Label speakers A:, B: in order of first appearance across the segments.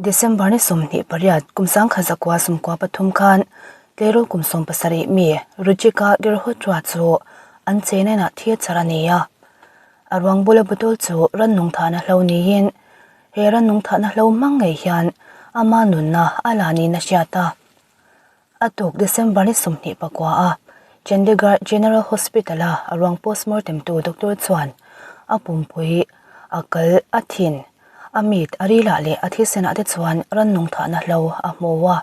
A: December ni 28 kum 1993 khan tleirawl kum 17 mi Ruchika Girhotra chu an chenena thil chhar a ni a. A ruang bula bottle chu rannung thahna hlo niin he rannung thahna hlo hmang ngei hian ama nunna a la niin a hriat a. A tuk December ni 29 a Chandigarh General Hospital a a ruang postmortem tu doctor chuan a pumpui a kal a thin a mit a rilah leh a thisenah te chuan rannung thahna hlo a hmu a.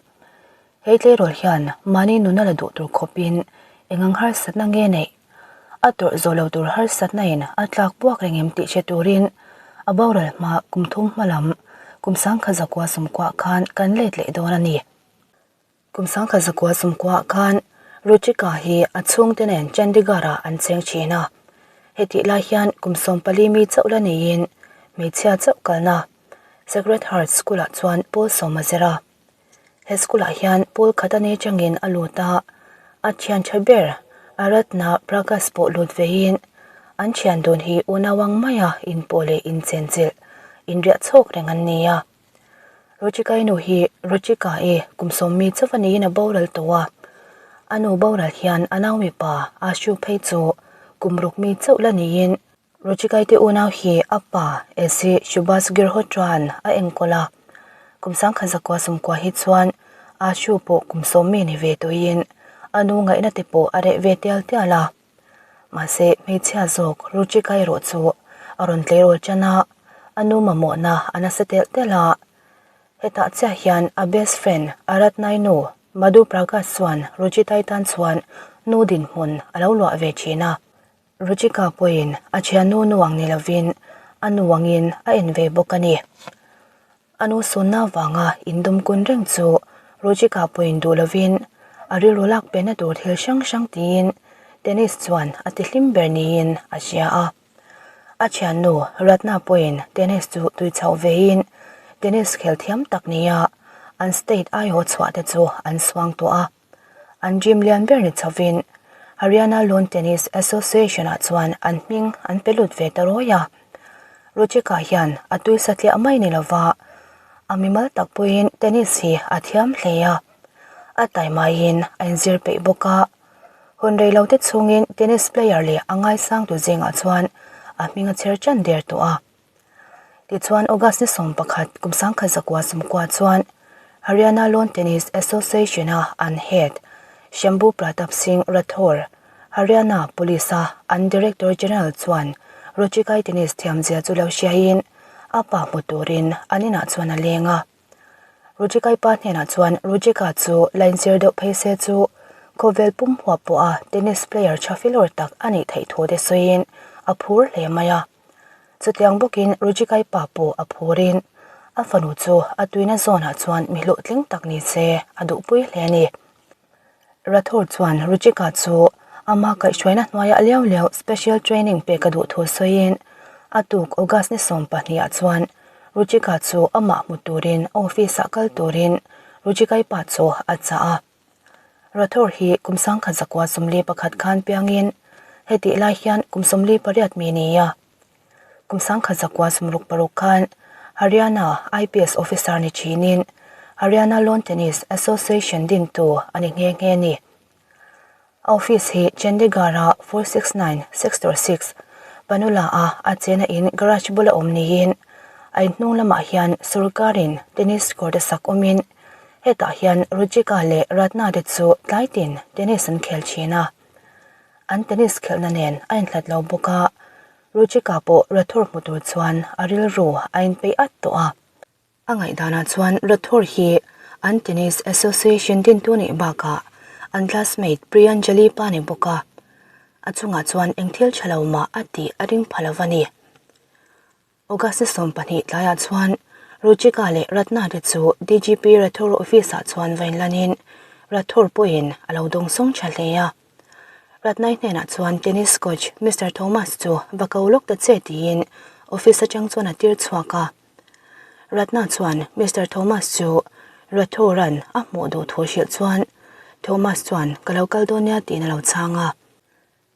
A: Hei tleirawl hian mahni nuna la duh tur khawpin eng ang harsatna nge neih? A tawrh zawh lo tur harsatna in a tlak buak reng em tih hre turin a boral hma kum thum hma lam kum sangkhat zakua sawmkuah khan kan let leh dawn a ni. Kum sangkhat zakua sawmkuah khan Ruchika hi a chhungte nen Chandigarh-ah an cheng thin a. Hetih lai hian kum 14 mi chauh la neiin hmeichhia chauh kalna Sacred Heart School-ah chuan pawl sawm a zir a. He school-ah hian pawl khat a nei changin a lut a, a thian tha ber Aratna Prakash pawh lut veiin an thian dun hi unau ang maia inpawh leh inchenchilh inriah chhawk reng an ni a. Ruchika-i nu hi Ruchika-i kum sawmmi chauh a niin a boral tawh a, a nu boral hian a nau mipa Ashu phei chu kum ruk mi chauh la niin Ruchikai te unau hi a pa Esi Subhash Girhotra'n a enkawl a, kum sangkhat zakua sawmkua hi chuan Ashu pawh kum sawmmi ni ve tawhin a nu ngaihna te pawh a reh ve tial tial a. Mahse, hmeichhia zawk Ruchikai erawh chu a rawn tleirawl tan a, a nu mamawhna a nasa telh telh a. Hetah chiah hian a best friend Aratnai nu Madhu Prakash chuan Ruchitai tan chuan nu dinhmun a lo luah ve thin a. Ruchika pawhin a thiannu nu ang ni lovin a nu angin a en ve bawk a ni. A nu sunna avanga indawm kun reng chu Ruchika pawhin duh lovin a rilru lak pehna tur thil hrang hrang tiin tennis chuan a ti hlim ber niin a hria a. A thiannu Ratna pawhin tennis chu tui chhoh vein tennis khel thiam tak nia an state aihaw chhuah te chu an suang tawh a. An gym lian ber ni chhovin Haryana Lawn Tennis Association-ah chuan an hming an pe lut ve ta rawi a. Ruchika hian a tui satliah mai ni lova a mimal tak pawhin tennis hi a thiam hle a. A taimaiin a inzir peih bawk a. Hun rei lo te chhungin tennis player leh a ngaisangtu zingah chuan a hming a chher chan der tawh a. Tichuan August ni 11 kum 1990 chuan Haryana Lawn Tennis Association-a an head Shambhu Pratap Singh Rathore, Haryana Police-a an Director General chuan Ruchikai tennis thiamzia chu lo hriaiin a pa hmu turin an inah chuan a leng a. Ruchikai pa hnenah chuan Ruchika chu la inzir deuh phei se chu khawvel pum huap pawha tennis player tha filawr tak a nih theih thu te sawiin a phur hle mai a. Chutiang bawkin Ruchikai pa pawh a phurin a fanu chu a tuina zawnah chuan mi hlawhtling tak ni se a duhpui hle a ni. Rathore chuan Ruchika chu ama kaihhruaina hnuaiah liau liau special training pek a duh thu sawiin a tuk August ni 12 ah chuan Ruchika chu amah hmu turin a office ah kal turin Ruchikai pa chu a chah a. Rathore hi kum 1941 khan piangin hetih lai hian kum 48 mi ni a. Kum 1966 khan Haryana IPS officer ni thinin Haryana Lawn Tennis Association dintu a ni nghe nghe a ni. A office hi Chandigarh-a 469, Sector 6, Panula-a a chena in garage bula awm niin a inhnung lamah hian sorkarin tennis court a sak awmin hetah hian Ruchika leh Ratna te chu tlai tin tennis an khel thin a. An tennis khelhna nen a inhlat lo bawk a, Ruchika pawh Rathore hmu tur chuan a rilru a inpeih at tawh a. A ngaihdanah chuan Rathore hi an tennis association dintu nih bakah an classmate Priyanjali pa ni bawk a, a chungah chuan eng thil tha lo mah a tih a ring pha lo a ni. August ni 12 tlaiah chuan Ruchika leh Ratna te chu DGP Rathore office-ah chuan va inlanin Rathore pawhin a lo dawngsawng tha hle a. Ratnai hnenah chuan tennis coach Mister Thomas chu va ko lawk ta che tiin office atang chuan a tir chhuak a. Ratna chuan Mister Thomas chu Rathora'n a hmuh duh thu hrilh chuan Thomas chuan ka lo kal dawn nia tiin a lo chhang a.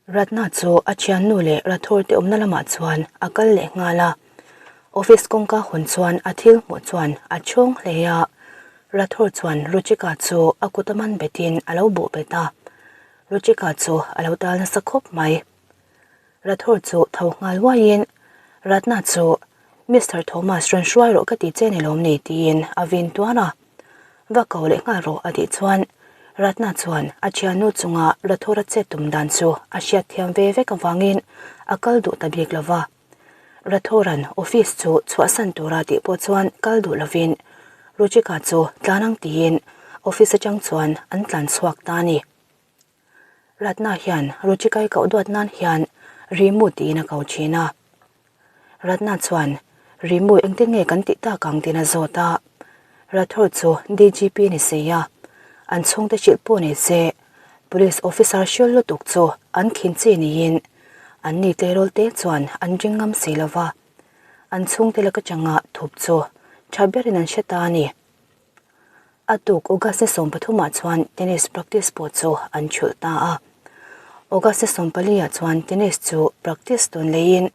A: Ratna chu a thiannu leh Rathore te awmna lamah chuan a kal leh nghal a. Office kawngka hawn chuan a thil hmuh chuan a chhawng hle a, Rathor chuan Ruchika chu a kut a man betin a lo bawh bet a, Ruchika chu a lo tal nasa khawp mai. Rathor chu tho nghal uaiin Ratna chu Mister Thomas rawn hruai rawh ka ti che ni lawm ni tiin a vin tuar a. Va ko leh nghal rawh a tih chuan Ratna chuan a thiannu chunga Rathor a chet tum dan chu a hriat thiam ve vek avangin a kal duh ta bik lo va. Rathoran office chu chhuahsan tura tih pawh chuan kal duh lovin Ruchika chu tlan ang tiin office atang chuan an tlan chhuak ta a ni. Ratna hian Ruchikai koh duat nan hian Rimu tiin a ko thin a. Ratna chuan Rimu engtin nge kan tih tak ang tiin a zawt a. Rathor chu DGP ni si a, an chhungte hrilh pawh ni se Police officer hrial lutuk chu an khin chi niin an ni tleirawl te chuan an ring ngam si lo va. An chhungte laka changa thup chu tha berin an hre ta a ni. A tuk August ni 13 ah chuan tennis practice pawh chu an chhulh ta a. August ni 14 ah chuan tennis chu practice tawn leiin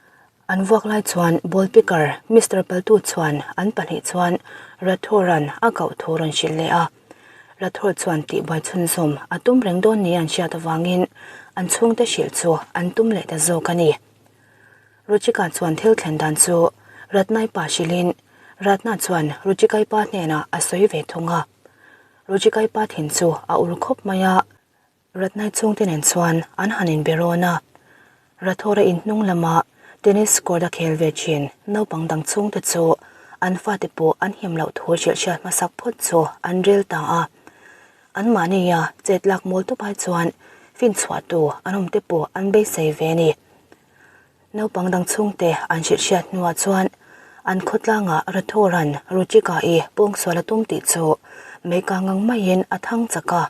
A: an vuak lai chuan ball picker Mister Paltu chuan an pahnih chuan Rathore-a'n a koh thu rawn hrilh leh a. Rathore chuan tihbuai chhunzawm a tum reng dawn ni an hriat avangin an chhungte hrilh chu an tum leh ta zawk a ni. Ruchika chuan thil thlen dan chu Ratnai pa hrilhin Ratna chuan Ruchikai pa hnenah a sawi ve thung a. Ruchikai pa thin chu a ur khawp mai a, Ratnai chhungte nen chuan an han inbe rawn a. Rathora in hnung lama tennis court a khel ve thin naupang dang chhungte chu an fate pawh an him loh thu hrilh hriat hmasak phawt chu an rel ta a. Anmahnia chet lak mawl tawp ai chuan finchhuahtu an awm te pawh an beisei ve a ni. Naupang dang chhungte an hrilh hriat hnuah chuan an khawtlangah Rathoran Ruchika-i pawngsual a tum tih chu meika ngang maiin a thang chak a.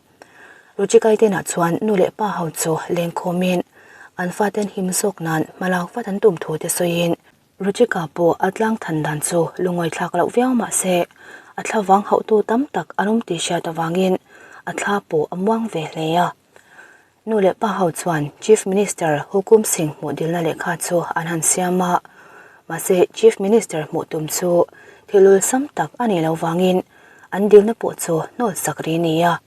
A: Ruchikai tenah chuan nu leh pa ho chu lengkhawmin an faten him zawk nan hmalak vat an tum thu te sawiin Ruchika pawh a tlang than dan chu lungawithlak loh viau mah se a thlavang hauhtu tam tak an awm tih hriat avangin a thla pawh a muang ve hle a. Nu leh pa ho chuan Chief Minister Hukum Singh hmuh dilna lehkha chu an han siam a, mahse Chief Minister hmuh tum chu thil ulsam tak a nih loh vangin an dilna pawh chu hnawl sak ri ni a.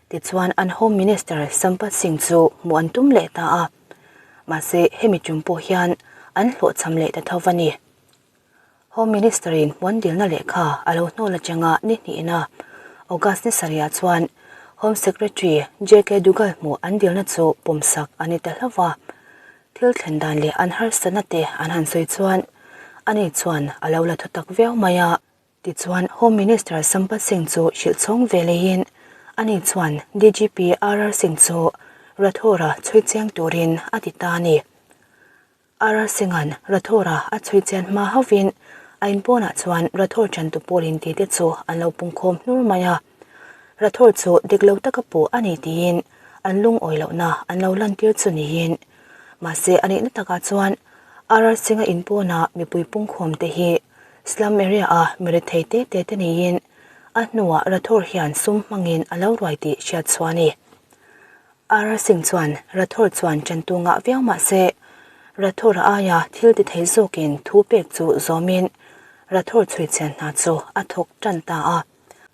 A: Tichuan an Home Minister Sampat Singh chu hmuh an tum leh ta a, mahse hemi tum pawh hian an hlawhchham leh ta tho va ni. Home Minister-in hmuan dilna lehkha a lo hnawl atanga ni hnihna August ni sarihah chuan Home Secretary JK Dugal hmuh an dilna chu pawmsak a ni ta hlauh va. Thil thlen dan leh an harsatna te an han sawi chuan ani chuan a lo la thutak viau mai a. Tichuan Home Minister Sampat Singh chu hrilh chhawng ve leiin ani chuan DGP RR Singh chu Rathore-a chhui chiang turin a ti ta a ni. RR Singh-a'n Rathore-a a chhui chian hma hauhin a inpawnah chuan Rathore chantu pawl inti te chu an lo pungkhawm hnur mai a. Rathore chu dik lo taka puh a ni tiin an lungawi lohna an lo lantir chu niin. Mahse a nihna takah chuan RR Singh-a inpawnah mipui pungkhawm te hi slum area-a mi rethei te te te niin a hnuah Rathore hian sum hmangin a lo ruai tih hriat chhuah a ni. RR Singh chuan Rathore chuan ṭantu ngah viau mah se, Rathore aia thil ti thei zawkin thu pek chu zawmin Rathore chhui chian hna chu a thawk ṭan ta a.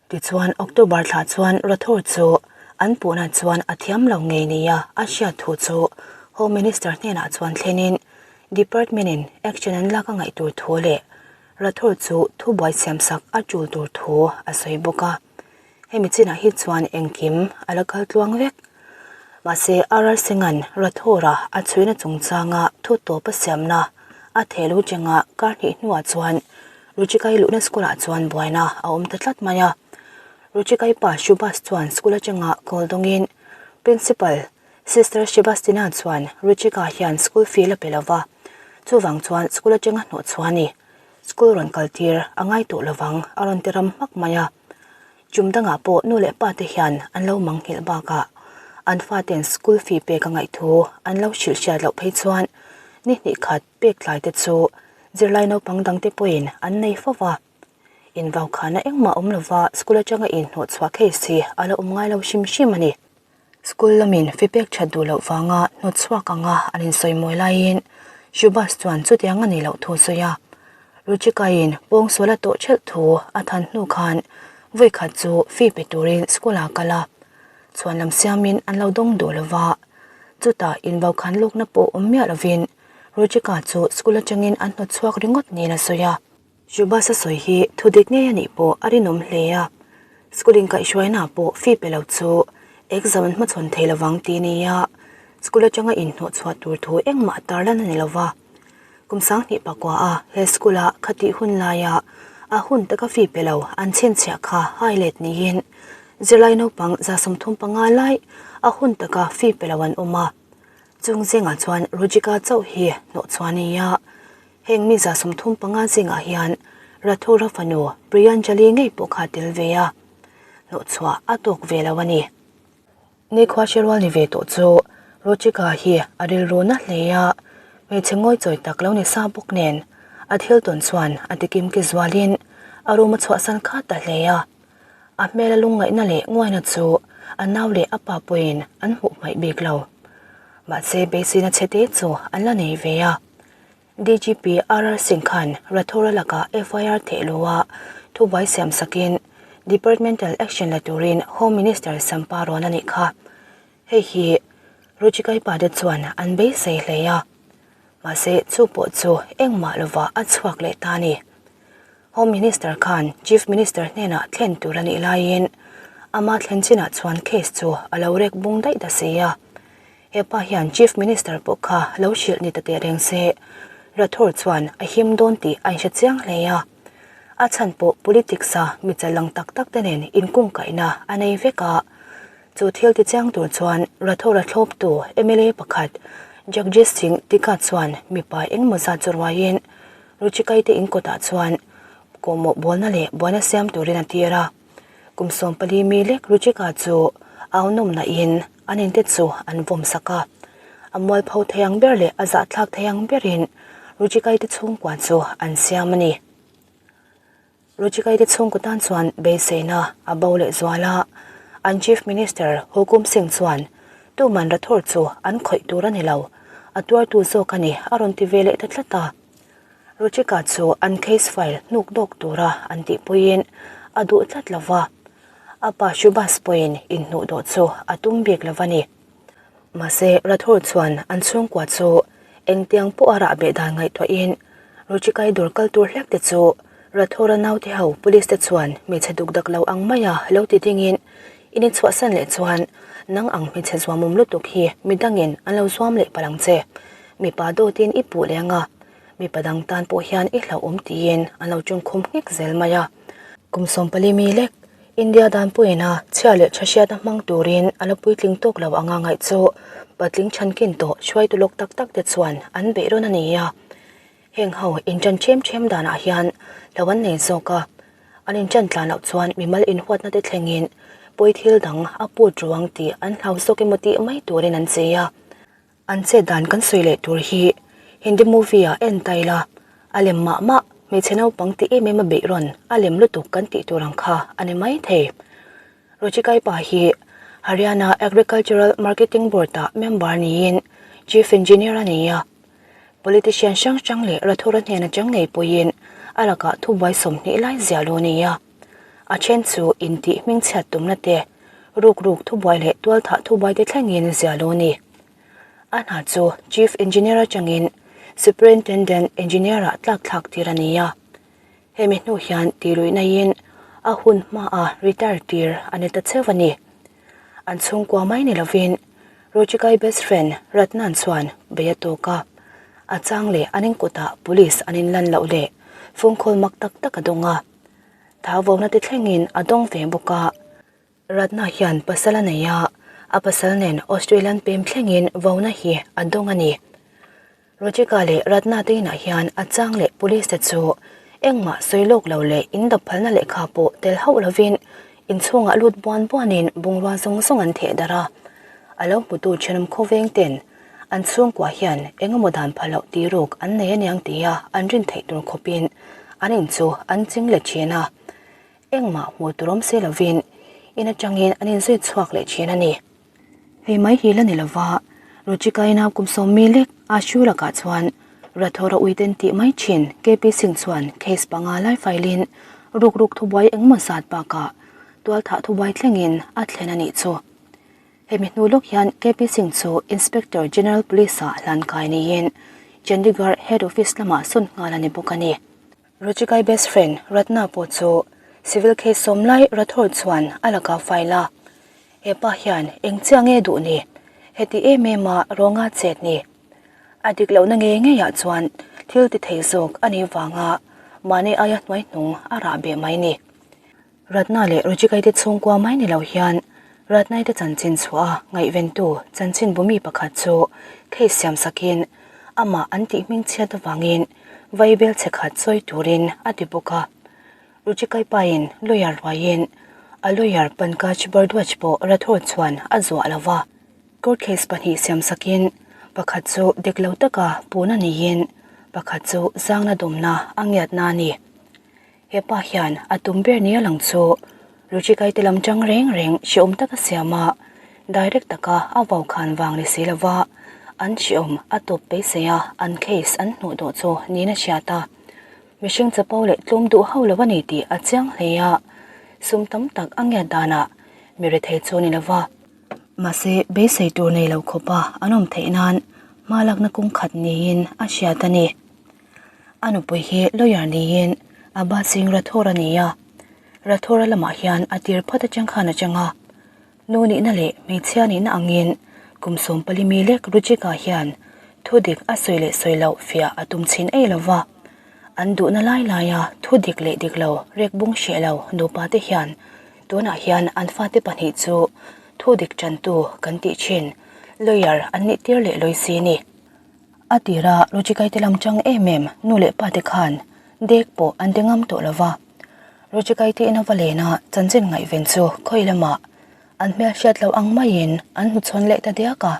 A: Tichuan, October thla chuan Rathore chu an puhna chuan a thiam lo ngei nia a hriat thu chu Home Minister hnenah chuan thlenin Department-in action an lak a ngaih tur thu leh Rathore chu thubuai siamsak a ṭul tur thu a sawi bawk a. Hemi chinah hi chuan engkim a la kal tluang vek. Mahse, RR Singh-a'n Rathore-a a chhuina chungchanga thu tawp a siamna a theh lo chenga kar hnih hnuah chuan Ruchikai luhna school-ah chuan buaina a awm ta tlat mai a. Ruchikai pa Shubhas chuan school atanga call dawngin Principal Sister Shebastina chuan Ruchika hian school fee la pe lova, chuvang chuan school atanga hnawh chhuah a ni. School rawn kaltir a ngai tawh lovang a rawn ti ram hmak mai a. Chum dangah pawh nu leh pa te hian an lo manghilh bakah an faten school fee pek a ngaih thu an lo hrilh hriat loh phei chuan ni hnih khat pek tlai te chu zirlai naupang dang te pawhin an nei fo va. Invaukhanna engmah awm lova school atanga inhnawh chhuah case hi a la awm ngai lo hrim hrim a ni. School lamin fee pek that duh loh vanga hnawt chhuak anga an insawi mawi laiin Shubhas chuan chutiang a nih loh thu sawi a. Ruchika-in pawngsual a tawh ṭhelh thu a than hnu khan vawi khat chu fee pe turin school-ah kal a, chhuan lam siamin an lo dawng duh lo va. Chutah invaukhan lawkna pawh awm miah lovin Ruchika chu school atangin an hnawt chhuak ringawt niin a sawi a. Shubhas a sawi hi thu dik ngei a nih pawh a rinawm hle a, school inkaihhruaina pawh fee pe lo chu exam an hmachhawn thei lovang tih a ni a, school atanga inhnawh chhuah tur thu engmah tarlan a ni lova. Kum 2000 pakua a he school a khatih hun laia a hun taka fee pe lo an chhinchhiah kha hai let niin zirlai naupang 35 lai a hun taka fee pe lo an awm a. Chung zingah chuan Rujika chauh hi hnawh chhuah a ni a, heng mi 35 zingah hian Rathura fanu Priyanjali ngei pawh kha a tel ve a, hnawh chhuah a tawk ve lo a ni. Nikhua hre rual ni ve tawh chu Rochika hi a rilru na hle a, hmeichhe ngawi chawi tak lo ni sa bawk nen a thil tawn chuan a ti kim ki zualin a room a chhuahsan khat ta hle a. A hmel a lungngaihna leh nguaina chu a nau leh a pa pawhin an hmuh hmaih bik lo. Mahse beiseina chhe te chu an la nei ve a. DGP RR Singh khan Rathore lakah FIR theh luha thubuai siam sakin Departmental action la turin Home Minister Sampa rawn a nih kha. Hei hi Ruchikai pate chuan an beisei hle a, mahse chu pawh chu engmah lovah a chhuak leh ta a ni. Home Minister khan Chief Minister hnenah thlen tur a nih laiin ama thlen chinah chuan case chu a lo rek bung daih ta si a. Hepa hian Chief Minister pawh kha lo hrilh ni ta teh reng se, Rathore chuan a him dawn tih a inhre chiang hle a. A chhan pawh politics-a mi challang tak tak te nen inkungkaihna a nei vek a. Chu thil ti chiang tur chuan Rathore-a thlawptu mla pakhat Jagjeet Singh Tikka chuan mipa engmaw zat chu ruaiin Ruchikaite inkawtah chuan kawhmawh bawlna leh buaina siam turin a tir a. Kum 14 mi lek Ruchika chu au nawmna in an inte chu an vawm sak a. A mualpho thei ang ber leh a zahthlak thei ang berin Ruchikai te chhungkua chu an siam a ni. Ruchikai te chhungkaw tan chuan beiseina a bo leh zual a. An Chief Minister Hukum Singh chuan tuman Rathore chu an khawih tur a ni lo, a tuartu zawk a ni a rawn ti ve leh ta tlat a. Ruchika chu an case file hnuk dawk tura an tih puiin a duh tlat lo va, a pa Shubhas pawhin inhnuh dawh chu a tum bik lo a ni. Mahse, Rathore chuan an chhungkua chu engtiang pawh a rah beh dan ngaihtuahin Ruchikai dawr kal tur hlek te chu Rathore-a naute ho police te chuan hmeichhe duk dak lo ang maia lo ti dingin in inchhuahsan leh chuan nang ang hmeichhe zuamawm lutuk hi midangin an lo zuam leh palh ang che. Mipa dawtin i puh leng a, mipa dang tan pawh hian i hlauhawm tiin an lo chungkhum nghek zel mai a. Kum 14 mi lek, India dan pawhin-a chhia leh tha hriatna hmang turin a la puitling tawk lo anga ngaih chu patling chhankin tawh hruaitu lawk tak tak te chuan an beih rawn a ni a. Heng ho inṭan ṭhem ṭhem danah hian lo an nei zawk a, an inṭan tlan loh chuan mimal inhuatna te thlengin pawi thil dang a put ruang tih an hlau zawk emaw tih mai turin an chei a. An chet dan kan sawi leh tur hi Hindi movie ah en ta ila, a lem mah mah, hmeichhe naupang ti em em a beih rawn a lem lutuk kan tih tur ang kha a ni mai thei. Ruchikai pa hi Haryana Agricultural Marketing Board ah member niin Chief Engineer a ni a. Politician hrang hrang leh Rathura hnen atang ngei pawhin a lakah thubuai 20 lai zia lu a ni a. A then chu intih hmingchhiat tumna te, ruk ruk thubuai leh tualthah thubuai te thlengin zia lo a ni. A hna chu Chief Engineer atangin Superintendent Engineer-ah tlak thlak tir a ni a. Hemi hnu hian tihluihnaiin a hun hmaa retire tir a ni ta cheu a ni. An chhungkua mai ni lovin Ruchikai best friend Ratnan chuan bei a tawk a. A chang leh an inkutah police an inlan loh leh phone call mak tak tak a dawng a. Thau vona te thlengin a dawng ve bawk a. Ratna hian pasal a nei a, a pasal nen Australian pem thlengin vona hi a dawng a ni. Rojika leh Ratna te inah hian a chang leh police te chu engmah sawi lawk lo leh in dap phalna lehkha pawh tel hauh lovin inchhungah lut buan buanin bungrua zawng zawng an theh darh a. A lo hmutu thenawm khawveng ten an chhungkua hian engemaw dan pha loh tih ruk an nei aniang tia an rin theih tur khawpin an in chu an ching leh thin a. Engmah hmuh tur awm si lovin in atangin an inzui chhuak leh thin a ni. Hei mai hi la ni lova, Ruchika-ina kum 10 mi lek Ashu lakah chuan. Rathore uiten tih mai thin KP Singh chuan case panga lai file-in rukruk thubuai engemaw zat bakah tualthah thubuai thlengin a thlen a nih chu. Hemi hnu lawk hian KP Singh chu Inspector General Police-ah hlan kai niin Chandigarh Head Office lamah sawn nghal a ni bawk a ni. Ruchikai best friend Ratna pawh chu civil case sawm lai Rathore chuan a laka file a, he pa hian eng chiah nge duh ni? Heti em em a rawnga chet ni? A dik lohna ngei ngeiah chuan thil ti thei zawk a nih vanga mahni aia hnuaihnung a rah beh mai ni. Ratna leh Ruchikai te chhungkua mai ni lo hian Ratnai te chanchin chhuah a ngaihventu chanchin bumi pakhat chu case siam sakin amah an tih hmingchhiat avangin vaibel chhe khat sawi turin a ti bawk a. Ruchikai pain lawyer ruaiin a lawyer Pankaj Bhardwaj pawh Rathore chuan a zuah lo va. Court case pahnih siam sakin pakhat chu dik lo taka puna niin pakhat chu zangna dawmna a ngiatna a ni. He pa hian a tum ber nia lang chu Ruchikai te lam tang reng reng hreawm taka siam a, direct taka a vau khan vang ni si lova an hreawm a tawp beisei a an case an hnuh dawh chu niin a hriat a. Mihring chapo leh tlawm duh ho lo a ni tih a chiang hle a, sum tam tak a ngiat danah mi rethei chu ni lova. Mahse beisei tur nei lo khawpa an awm theih nan hma lakna kawng khat niin a hriat a ni. A nupui hi lawyer niin Abba Singh Rathore a ni a, Rathore lamah hian a tir phawt atang khan a chang a. Nu nihna leh hmeichhia nihna angin kum 14 mi lek Ruchika hian thu dik a sawi leh sawi loh fiah a tum chhin ei lo va. An duhna lai laia thu dik leh dik lo rek bung hreh lo nupa te hian tunah hian an fate pahnih chu thu dik tantu kan tih thin lawyer an nih tir leh lawi si ni. A tira Ruchikaite lam chang em em nu leh pa te khan dek pawh an ti ngam tawh lo va. Ruchikaite ina va lena chanchin ngaihven chu khawi lamah an hmel hriat loh ang maiin an hmuchhawn leh ta diak a.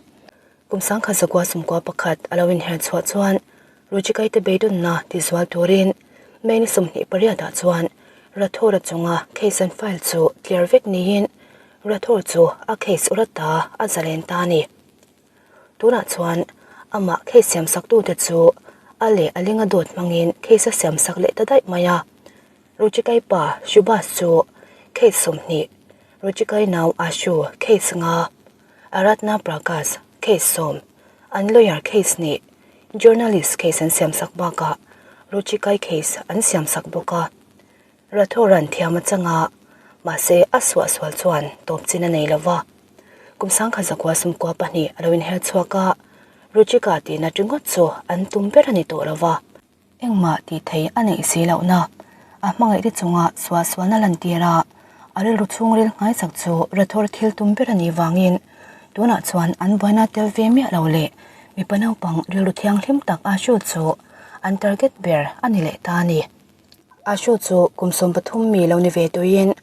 A: Kum sangkhat zakua sumkua pakhat a lo inher chhuah chuan Ruchikaite beidawnna tizual turin May ni 28 ah chuan Rathore chunga case an file chu clear vek niin Rathore chu a case urat ta a zalen ta a ni. Tunah chuan amah case siamsaktute chu a leh a linga dawt hmangin case a siamsak leh ta daih mai a. Ruchikai pa Shubhas chu case 20, Ruchikai nau Ashu case nga, Aratna Prakash case sawm, an lawyer case hnih, journalist case an siamsak bakah Ruchikai case an siamsak bawk a. Rathoran thiam a chang a, mahse a suahsual chuan tawp chin a nei lo va. Kum 1992 a lo inher chhuak a, Ruchika tihna ringawt chu an tum ber a ni tawh lo va. Engmah tih thei a neih si lohna, a hmangaihte chunga suahsualna lantir a, a rilru chhungril nghaichak chu Rathor thil tum ber a nih vangin tunah chuan an buaina tel ve miah lo leh mipa naupang rilru thianghlim tak Ashu chu an target ber a ni leh ta a ni. Ashu chu kum 13 mi lo ni ve tuiin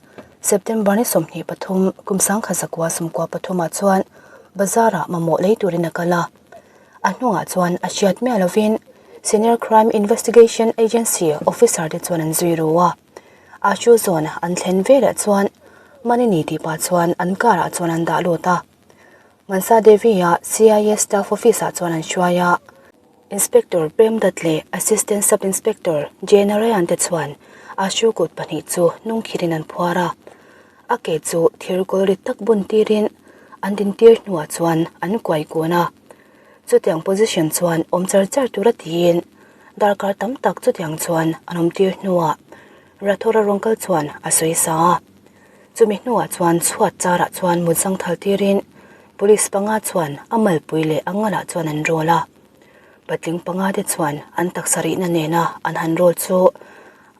A: September ni 23 kum 1993 ah chuan bazar ah mamawh lei turin a kal a. A hnungah chuan a hriat miah lovin Senior Crime Investigation Agency officer te chuan an zui ru a. Ashu zawn an thlen veleh chuan Manini tih pah chuan an car ah chuan an dah lut a. Mansa Devi a CIA staff office ah chuan an hruai a. Inspector Prem Dutt leh Assistant Sub Inspector Jay Narayan te chuan Ashu kut pahnih chu hnungkhirin an phuar a, a ke chu thir kawl rit tak bun tirin an din tir hnuah chuan an kuai kun a. Chutiang position chuan awm char char tura tiin darkar tam tak chutiang chuan an awm tir hnuah Rathore rawng kal chuan a sawi sa a. Chumi hnuah chuan chhuat charah chuan mut zangthal tirin Police panga chuan a malpui leh a ngalah chuan an rawl a. Patling panga te chuan an taksa rihna nena an han rawl chu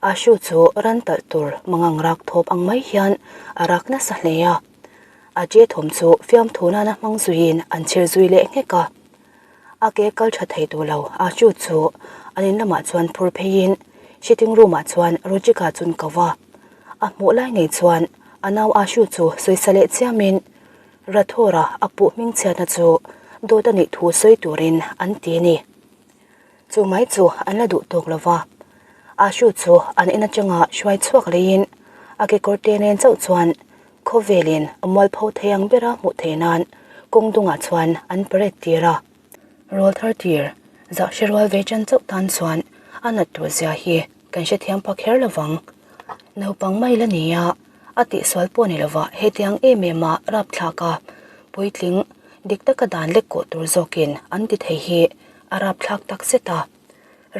A: Ashu chu ran talh tur mangang rak thawp ang mai hian a rak nasa hle a. A che thawm chu fiamthu nana hmang zuiin an chhir zui leh nghek a. A ke kal tha thei tur lo Ashu chu an in lamah chuan phur pheiin sitting room ah chuan Ruchika chun ko va. A hmuh lai ngei chuan a nau Ashu chu sawisa leh chiamin Rathore a puh hmingchhiatna chu dawt a nih thu sawi turin an ti a ni. Chu mai chu an la duh tawk lo va, Ashu chu an in atanga hruai chhuak leiin a kekawr te nen chauh chuan khawvelin a mualpho thei ang bera hmuh theih nan kawng dungah chuan an parade tir a. Rawl thar tir. Zah hre rual ve ṭan chauh tan chuan a nat tur zia hi kan hrethiam pha kher lo vang. Naupang mai la ni a, a tihsual pawh ni lova hetiang em em a rapthlak a, puitling dik taka dan lek kawh tur zawkin an ti thei hi a rapthlak tak zet a.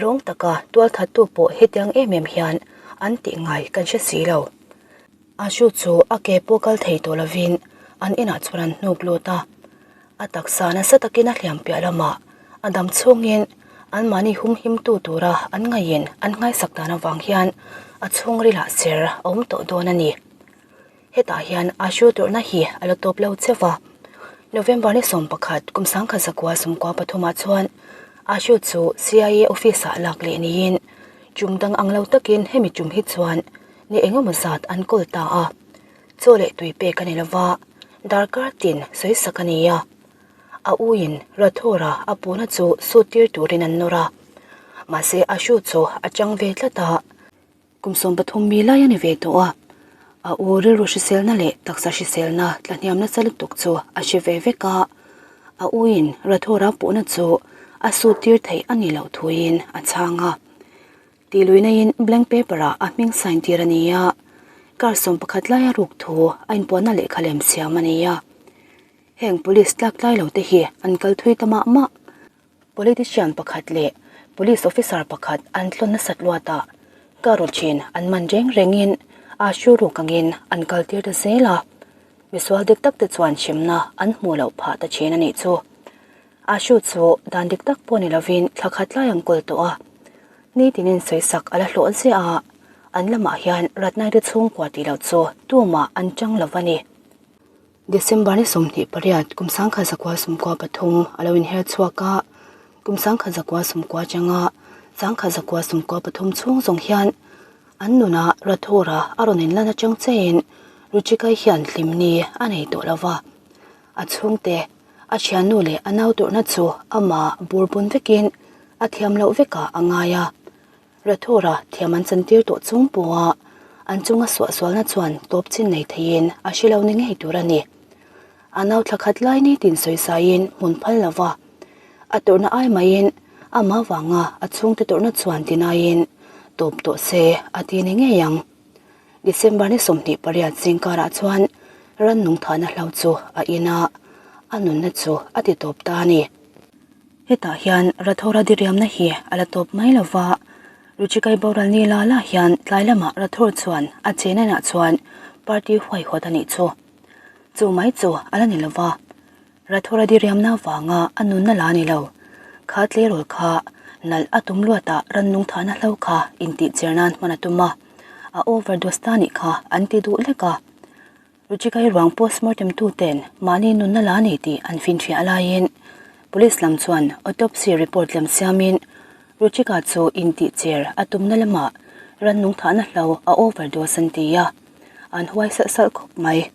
A: Rawng taka tualthattu pawh hetiang em em hian an tih ngai kan hre si lo. Ashu chu a ke pawh kal thei tawh lovin an inah chuan an hnuk lut a. A taksa nasa takin a hliam piah lamah a dam chhungin anmahni humhimtu tura an ngaihin an nghaisak dan avang hian a chhungrilah ser a awm tawh dawn a ni. Hetah hian Ashu tawrhna hi a la tawp lo cheu va. November ni 11 kum 1993 ah chuan Ashu chu CIA office-ah lak leh niin tum dang ang lo takin hemi tum hi chuan ni engemaw zat an kawl ta a. Chaw leh tui pek a ni lova, darkar tin sawi sak a ni a. A uin Rathora a puhna chu sut tir turin an nawr a. Mahse Ashu chu a chang ve tlat a. Kum 13 mi lai a ni ve tawh a, a u rilru hriselna leh taksa hriselna tlahniam nasa lutuk chu a hre ve vek a, a uin Rathora puhna chu a sut tir theih a nih loh thuin a chhang a. Tihluinaiin blank paper ah a hming sign tir a ni a, kar 11 laia ruk thu a inpuanna lehkha lem siam a ni a. Heng police tlak tlai lo te hi an kal thui ta mah mah. Politician pakhat leh police officer pakhat an tlawn nasat luatah car rawt thin an man reng rengin aa hru ruk angin an kal tir ta zel a, misual dik tak te chuan hremna an hmuh loh phah ta thin a nih chu. Aa hru chu dan dik tak pawh ni lovin thla khat lai an kawl tawh a, nitinin sawisak a la hlawh ziah a, an lamah hian Ratnaite chhungkua tih loh chu tumah an chang lo a ni. December ni 28 kum 1993 a lo inher chhuak a, kum 1990 atanga 1993 chhung zawng hian an nunah Rathora a rawn inlan atang chein Ruchikai hian hlimni a nei tawh lo va. A chhungte, a thiannu leh a nau tawrhna chu amah burbun vekin a thiam loh vekah a ngai a. Rathora thiam an chantir tawh chung pawha an chunga suahsualna chuan tawp chin nei theiin a hre lo ni ngei tur a ni. A nau thla khat lai nitin sawisaiin hmun phal lo va, a tawrhna ai maiin amah vanga a chhungte tawrhna chuan tinaiin tawp tawh se a ti ni ngei ang. December ni 28 zingkarah chuan rannung thahna hlau chu a in a, a nunna chu a ti tawp ta a ni. Hetah hian Rathora diriamna hi a la tawp mai lo va, Ruchikai boral ni la la hian tlai lamah Rathor chuan a chenenah chuan party huaihawt a nih chu. Chu mai chu a la ni lo va, Rathora diriamna vanga a nunna la ni lo. Kha tleirawl kha nalh a tum luatah rannung thahna hlo kha intihcher nan hman a tum a, a overdose ta nih kha an ti duh lek a. Ruchikai ruang postmortem tuten mahni nunna la ni tih an finfiah laiin Police lam chuan autopsy report lem siamin Ruchika chu intihcher a tumna lamah rannung thahna hlo a overdose an ti a, an huai salh salh khawp mai.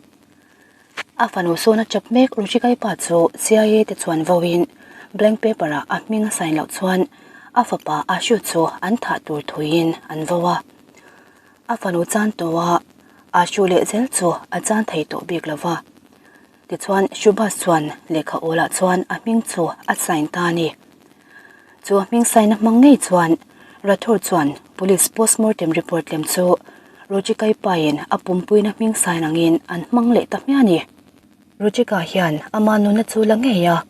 A: A fanu sawn a chap mek Ruchikai pa chu CIA te chuan vauin blank paper ah a hming a sign loh chuan a fapa Ashu chu an thah tur thuiin an vau a. A fanu chan tawha Ashu leh zel chu a chan thei tawh bik lo va. Tichuan Shubhas chuan lehkha awlah chuan a hming chu a sign ta a ni. Chu a hming sign a hmang ngei chuan Rathore chuan police postmortem report lem chu Ruchikai pain a pumpuina hming sign angin an hmang leh ta hmiah a ni. Ruchika hian ama nunna chu la ngei a,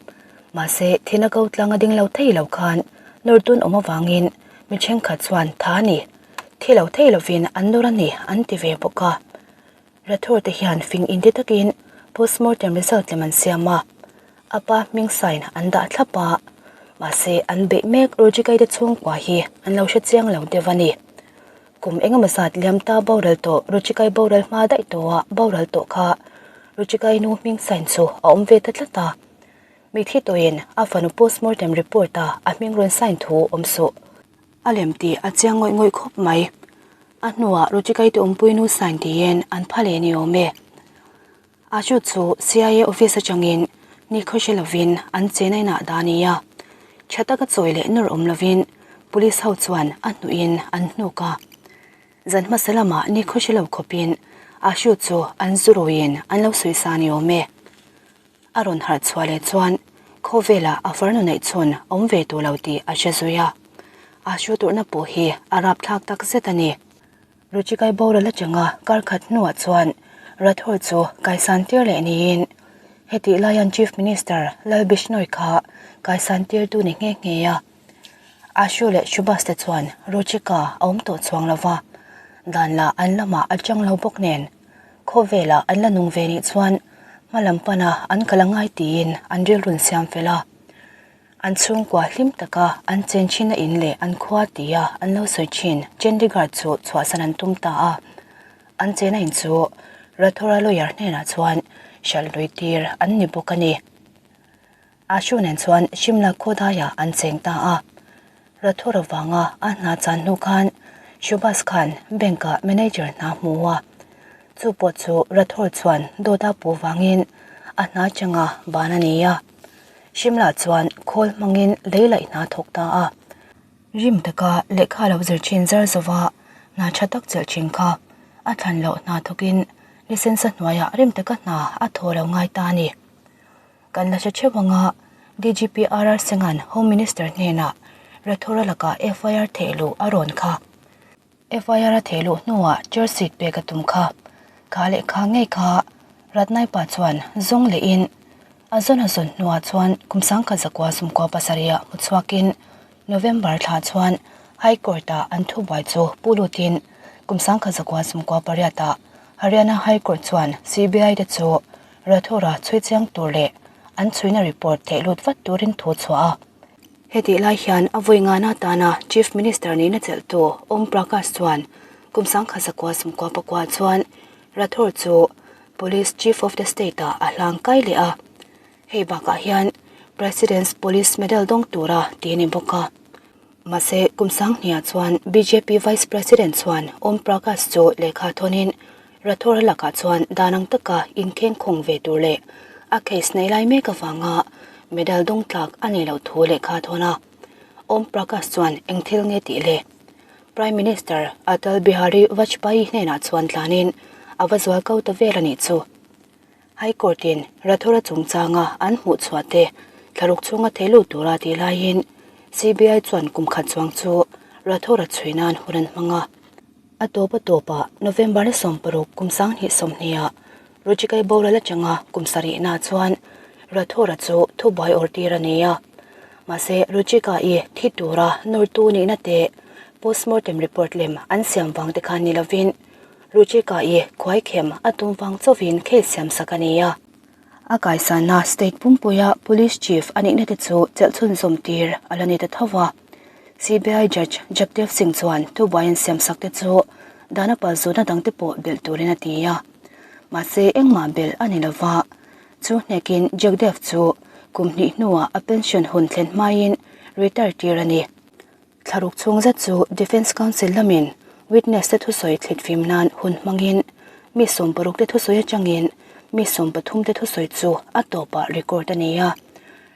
A: mahse thina ko tlang a ding lo thei lo khan nawrtun awm avangin mi thenkhat chuan tha a ni, thi lo thei lovin an nawr a ni an ti ve bawk a. Rathore te hian fing inti takin postmortem result lem an siam a, a pa hming sign an dah thlap a, mahse an beih mek Ruchikai te chhungkua hi an lo hre chiang lo deuh a ni. Kum engemaw zat liam ta boral tawh Ruchikai boral hma daih tawha boral tawh kha Ruchikai nu hming sign chu a awm ve ta tlat a. Mitthi tawhin a fanu postmortem report a a hming rawn sign thu awm suh. A lem tih a chiang ngawih ngawih khawp mai. A hnuah Ruchikai te awmpui nu sign tiin an pha leh ni awm e. A chu chu CIA office atangin ni khawhre lovin an chena inah dah a ni a. Tha taka chawi leh nawr awm lovin police ho chuan a hnuhin an hnuk a. Zan hmasa lamah ni khawhre lo khawpin Ashu chu an zu ruiin an lo sawi sa ni awm e. A rawn harh chhuah leh chuan. Khawvela a farnu neih chhun awm ve tur lo tih a hre zui a. A hru turna pawh hi a rapthlak tak zet a ni. Ruchikai boral atanga kar khat hnuah chuan Rathore chu kaisan tir leh niin hetih laian Chief Minister Lal Bishnoi kha kaisan tirtu ni nghe nghe a. Ashu leh Shubhas te chuan Ruchika a awm tawh chuang lo va, dan lah an lamah a chang lo bawk nen khawvelah an la nung ve nih chuan hma lam pana an kal a ngai tiin an rilrun siam fel a. An chhungkua hlim taka an chen thin a in leh an khua tia an lo sawi thin Chandigarh chu chhuahsan an tum ta a. An chena in chu Rathora lawyer hnenah chuan hralh lui tir an ni bawk a ni. Ashu nen chuan Shimla khawdaiah an cheng ta a. Rathora vanga a hna chan hnu khan Shubhas khan bank-ah manager hna hmu a. Chu pawh chu Rathor chuan dawt a puh vangin a hna changa ban a ni a. Shimla chuan khawl hmangin lei laih hna thawk ta a. Rim taka lehkha lo zir thin zar zova hna tha tak chelh thin kha a thlan loh hna thawkin license hnuaiah rim taka hna a thaw lo ngai ta a ni. Kan la hre theuh anga DGP RR Singh-a'n Home Minister hnenah Rathore lakah FIR thehluh a rawn kha. FIR a thehluh hnuah charge sheet pek a tum kha. Kha lehkha ngei kha Ratnaipa chuan zawng lehin a zawn a zawn hnuah chuan kum sangkhat zakua sumkua pasarihah hmu chhuakin November thla chuan High Court-ah an thubuai chu pu lutin kum sangkhat zakua sumkua pariatah Haryana High Court chuan CBI te chu Rathore chhui chiang tur leh an chhuina report theih lut vat turin thu chhuah a. Hetih lai hian a vawi ngana atana Chief Minister nihna chelhtu Om Prakash chuan kum 1900 sawmkua pakua chuan Rathore chu Police Chief of the State-ah a hlang kai leh a. Hei bakah hian President's Police Medal dawng tura ti a ni bawk a. Mahse, kum sanghniah chuan bjp Vice President chuan Om Prakash chu lehkha thawnin Rathore lakah chuan dan ang taka inkhengkhawng ve tur leh a case nei lai mek avanga medal dawng tlak a nei loh thu lehkha thawn a. Om Prakash chuan eng thil nge tih le? Prime Minister Atal Bihari Vajpayee hnenah chuan tlanin a va zual ko ta vel a nih chu. High Court in Rathore chungchanga an hmuh chhuah te thlaruk chhunga thei lut tura tih laiin CBI chuan kum khat chuang chu Rathore chhui nan hun an hmang a. A tawp a tawpah November ni 60 kum 2020ah Ruchikai boral atanga kum sarihna chuan Rathore chu thubuai awr tir a ni a. Mahse Ruchika-i thi tura nawrtu nihna te postmortem report lem an siam vang te khan ni lovin Ruchika-i khuaikhem a tum vang chauhin case siam sak a ni a. A kaisanna state pumpuia police chief a nihna te chu chelh chhunzawm tir a la ni ta tho va. CBI judge Jagdev Singh chuan thubuai an siam sak te chu dan a palzutna dang te pawh belh turin a ti a. Mahse engmah belh a ni lo va. Chu hnekin Jagdev chu kum hnih hnuah a pension hun thlen hmain retire tir a ni. Thlaruk chhung zet chu Defence Council lamin witness te thusawi thlit fim nan hun hmangin mi 60 te thusawi atangin mi 13 te thusawi chu a tawpah record a ni a.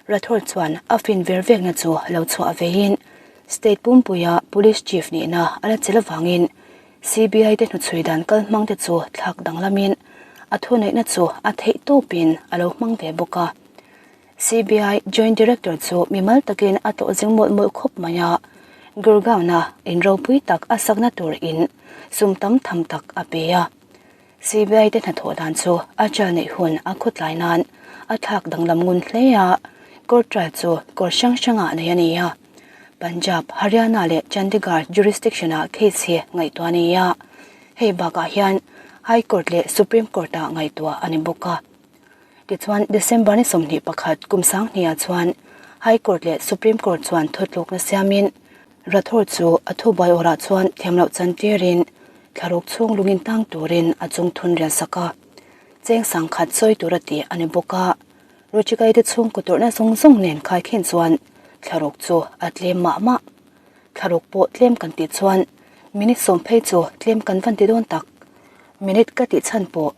A: Rathore chuan a fin ver vekna chu lo chhuah veiin state pumpuia police chief nihna a la chel avangin CBI te hnuchhui dan kal hmang te chu thlak danglamin a thuneihna chu a theih tawpin a lo hmang ve bawk a. CBI Joint Director chu mimal takin a tlawh zing mawlh mawlh khawp mai a, Gurgaon-a in ropui tak a sakna tur in sum tam tham tak a pe a. CBI te hnathawh dan chu a chal neih hun a khawtlai nan a thlak danglam ngun hle a, court trial chu court hrang hrangah nei a ni a. Punjab, Haryana leh Chandigarh jurisdiction-ah case hi ngaihtuah a ni a, hei bakah hian High Court leh Supreme Court-ah ngaihtuah a ni bawk a. Tichuan, December ni 21 kum 2000 chuan High Court leh Supreme Court chuan thutlukna siamin Rathore chu a thubuai awrah chuan thiamloh chantirin thlaruk chhung lungin tang turin a chung thun rial sak a. Cheng sangkhat sawi tura tih a ni bawk a. Ruchikai te chhungkaw tawrhna zawng zawng nen khaikhin chuan thlaruk chu a tlem mah mah. Thlaruk pawh tlem kan tih chuan minute sawm phei chu tlem kan van ti dawn tak. Minute ka tih chhan pawh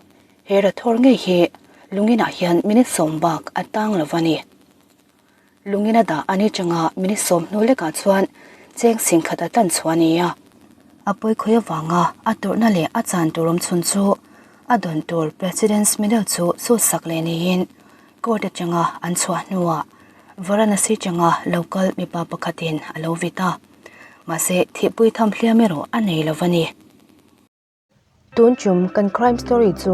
A: He Rathore ngei hi lunginah hian minute sawm bak a tang lo va ni. Lungin a dah a ni changa minute sawm hnu lekah chuan cheng sing khat a tlan chhuah a ni a. A pawi khawi avanga a tawrhna leh a chan tur awm chhun chu a dawn tur President's Medal chu sut sak leh niin court atanga an chhuah hnuah. Varanasi changa lo kal mipa pakhatin a lo vit a, mahse thihpui tham hliam erawh a nei lo va ni. Tun chum kan crime story chu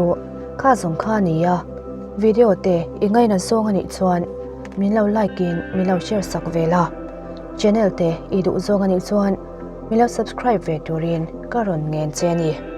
A: kha zawng kha a ni a, video te i ngaina zawng a nih chuan min lo like in min lo share sak ve la, channel te i duh zawng a nih chuan min lo subscribe ve turin ka rawn ngen che a ni.